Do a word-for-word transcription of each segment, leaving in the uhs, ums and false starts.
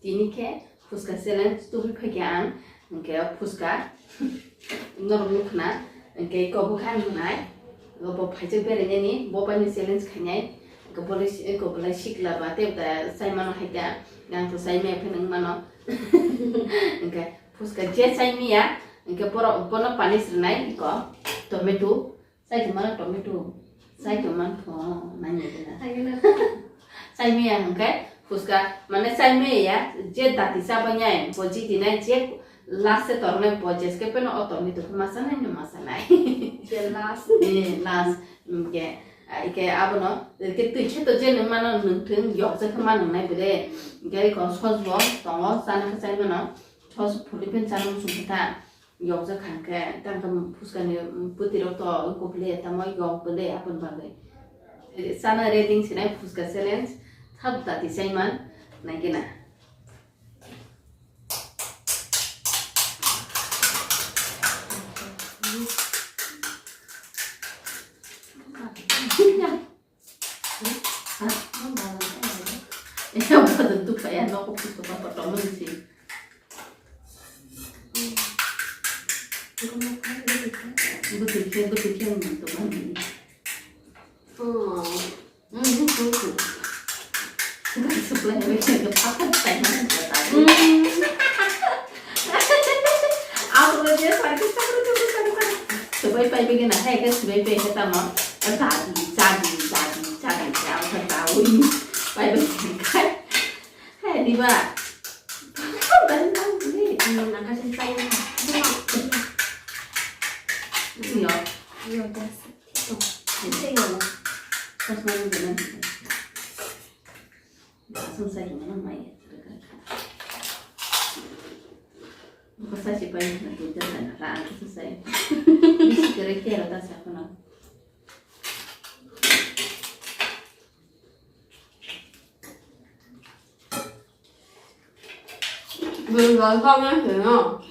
Tini khe phuska challenge tubui phaikha ang, hwnkhe phuska norok nukhna, hwnkhe iko bwkha nungnai, bo phaijak berainani, bo bai ni challenge khainai, hwnkhe bolai si-, iko bolai sikla ba tei bwta chaimano hai kha, ang to chaimaya phano wngmano, hwnkhe phuska je chaimaya, hwnkhe borok bono punish rwnai iko tomato. Chai tongmano tomato. Chai tongmano pho, nai nai gana. Chai gana. Chai maya hwnkhe phuska, mane chai maya ya, je dati chabainai, bo jidinai, je last se tornai, bo jeske peno o tomato khe ma chanai no ma chanai. Je last. Eh, last. Hwnkhe, ah, ike abono, ike twi khe to je nwng mano nwng thwng, yokjak khe ma nwngnai bwle. Hwnkhe iko sos bo tongo, chana khe chai mano. Sos phulwi pheno chana muchung khe ta. Yokjak kha hwnkhe, tang tang phuskani bwtwirok to wngkuk le, tamo yok bwle aboni bagwi. Chana ready wngsinai phuska challenge, thap dati chaiman naikhe na. Abo le je sar khe sakru sakru sakru sakru. Swbai pai begini na hai khe swbai pai khe tamo. Jadi jadi jadi jadi khe abo khe tawi. Pai begini khai. Hai diba. Kau dah nang ni. Nang kasi sayang. Iya. Iya das. Itu. Itu ya. Pas mana dengan. Asam sai mana mai. Bukan saya sih paling kena tujuan dan rang itu saya. Ini segera kira tak siapa nak. Belum gagal kan sih no.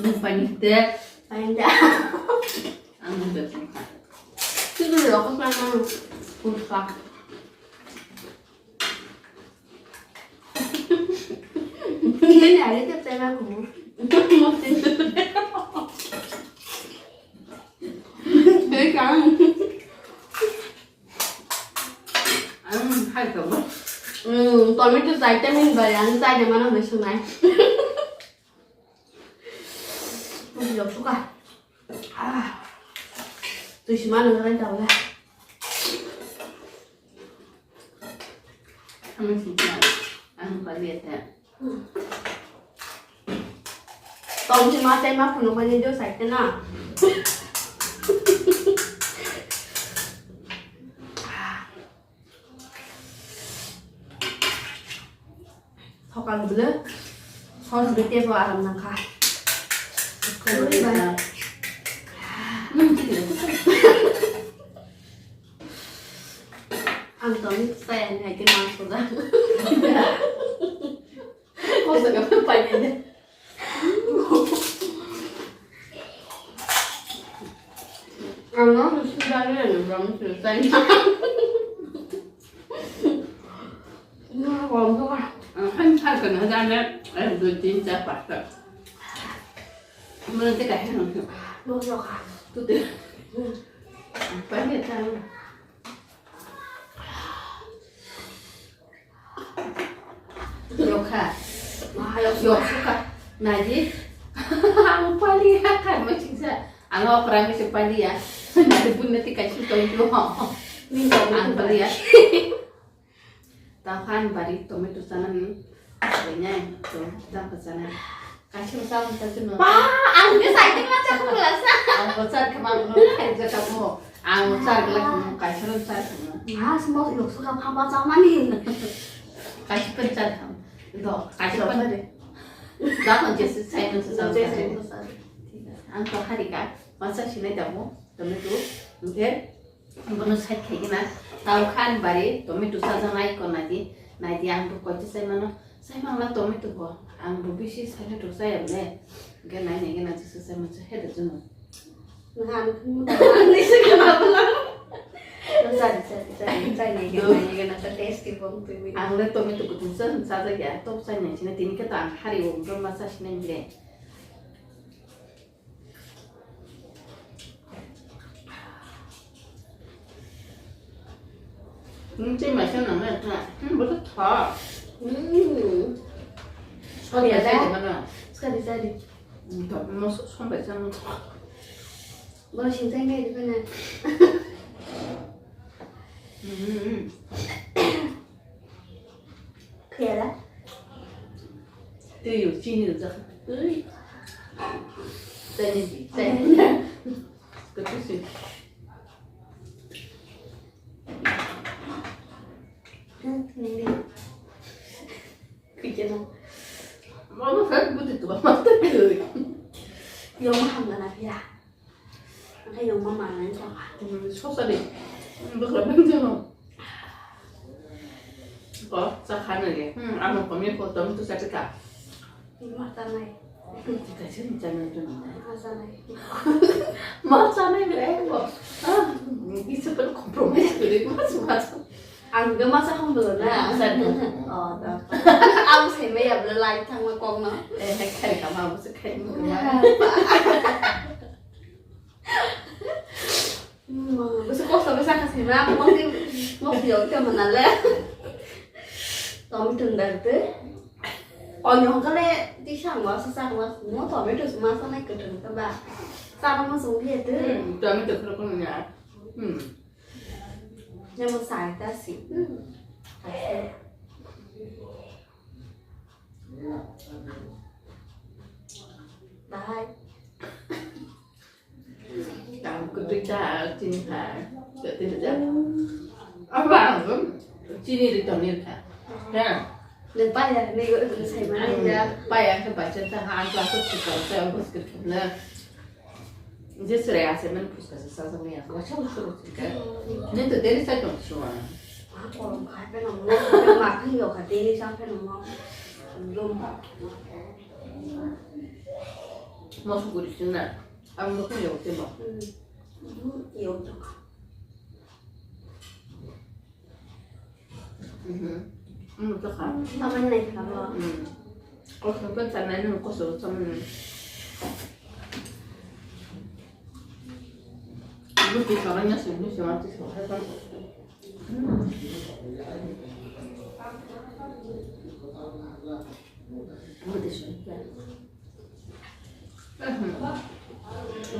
Nung panik te. Panik te. Ang nung bebak kha. Itu dulu aku pernah nang. Kursa. Ini ada tuh tema aku. Ini kan. Ang hai ka ba. Hmm, tomato chai te min bari ang chai de mano hoi sunai. Ang yok suka. Ah. Tu si mano ngai ta ba. Ang si ta. Ang pa liya ta. Tong si ma tai ma phunuk bai ni jo sai te na. Sokal bwle sor bete bo aram nang kha. Koi bai. Ang tong ni sai ani hai ke ma soda. Kosa ka pai ni de. Ang no sudari ani bang sudari. No, bang to ka. Ang kan sa kan hajar ne, eh, dua, tiga, empat. Mana te kahir no. No, no ka. Tu te. Apa ni ta? Yokha. Yokha. Naji. Ang pali ya kan masih sa. Ang okra masih pali ya. Naji pun nanti kasih tahu juga. Ni ang pali ya. Tahan bari tomato sana ni. Ini to tak sana. Kaisa rwchapmung ta chwngno. Ba, ang khe saitik ma chakmung lasa. Ang bo char khe ma bono khaijak kamo. Ang bo char glak kamo, kaisa rw char kamo. Nga simo yoksu ka phama chakmani. Kaisa pen char kamo. Do, kaisa pen. Chakmani. Dakon jesi saino sa char. Jesi saino sa. Thik ase. Ang to harika, masa sinai damo, tomato, hwnkhe. Bono side khaigena, tao khan bari tomato sajak nai ko naidi, naidi ang bo koicha sai mano, sai mangla tomato bo, ang bo bisi side to sai amle, ge nai nai gena jesa sai mansa he de juno. Nang ani khumu ta nang ni se kana bala. Sari, sari, sari, sari nai gena, nai gena ta tasty bong twi. Ang le tomato kutung sa sajak ya, tok sai nai sine tini khe to ang hari o bro masa sine mile. Hmm, cei maisa nang nai kha. Hmm, bo to tha. Hmm. Sori ya da. Sori, sori. Hmm, to mo so som bai sa no. Bo sing sai ngai di na. Hmm. Khuyala. Tei yo chini rwjak. Ui. Chini, chini. Kutisi. Khikeno. Mama kha buti tu mama ta. Yo ma hamla na ya. Ang khe yongma manani chakha. Hmm, sosa de. Hmm, bwkha bang jano. Ko, chakha na de. Hmm, amo komi ko tom tu sa chakha. Ma chanai. Kaisa ni chanai tu na. Ma chanai. Ma chanai bre ko. Ah, bisa per compromise tu de, mas mas. Ang ga masa hom bolo na. Masa hom. Oh, da. Ang se me ya bla lai thang ma kong na. Eh, hai khai ka ma, masa khai ma. Masa kosto masa ka se na, mo di, mo di yo ke mana le. Tom tun dar te. O nyong ka le, di sang wa sa sang wa, mo tomato masa na ke tun ka ba. Sa ma sung ke te. Hmm, tomato ko ko na. Hmm. Namo sai ta si. Hmm. Bahai. Tang kutui ta chini ha. Kutui ta. Apa ang chini di tong ni ha. Ya. Nang paya ni go sai mana ya. Paya ke baca ta ha ang kelas tu kau saya bos ke na. Je sere ase men phuska se sa sa me ya. Wa cha sa ro ka. Ne to deri sa tong shuwa. Ma kolom khai pe no mo. Ma khai yo ka deri sa pe no mo. Lom ba. Mo su guri sina. Am mo ko yo te mo. Yo to. Mhm. Ano to ka? Taman na ikaw. Mm. Kosong ka tanay ng kosong sa mga. Buti ka kanya sini sa mga tiso. Mm. Buti siya.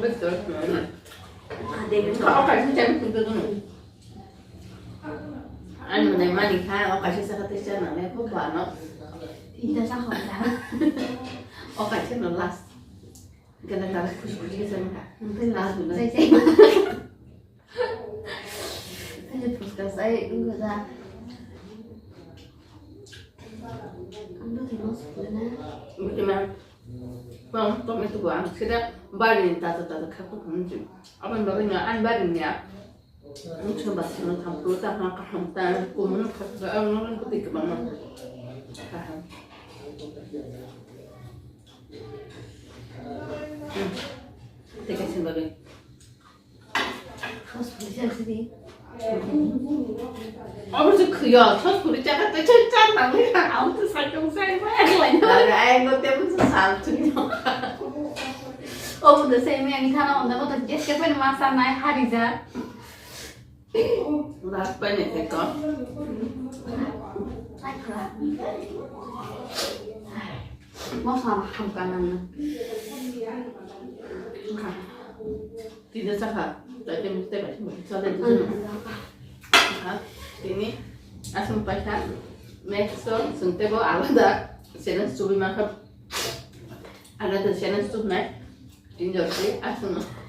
Betul. Kau kasih cari pintu dulu. Anu, nai mani kha, o kaisa saka tei chana le, ko bano. Tinta sa khom da. O kaisa no last. Gana gana khushi khushi ke chana kha. Last no. Sai sai. Ani phuska sai wngkha da. Ang dotino sukle na. Butima. Bang tong itu gua ang sida bari ni tata tata khaku khamji. Abang bari ni an bari ni ya. Ang chun bas no tham tu ta ha ka ham ta kumun khaku ang no kuti ke bang. Ka ham. Teka sin bari. Obo se khwyo, sos puri chakha tei chak chak nangwi. Ang to sakhe sai ma. Dada, ai no tebo se sal thung. Obo de se me ang thana onda ko to gas ke pen masa nai hari ja. Last pai ne ko. Mosa ma ham ka nang na. Tini chakha, tei tei tei bai tini chale tini. Ha, tini aswng paikha, next song, chwng teibo alada challenge chubui mankha, alada challenge chubnai, tini jorsi aswng.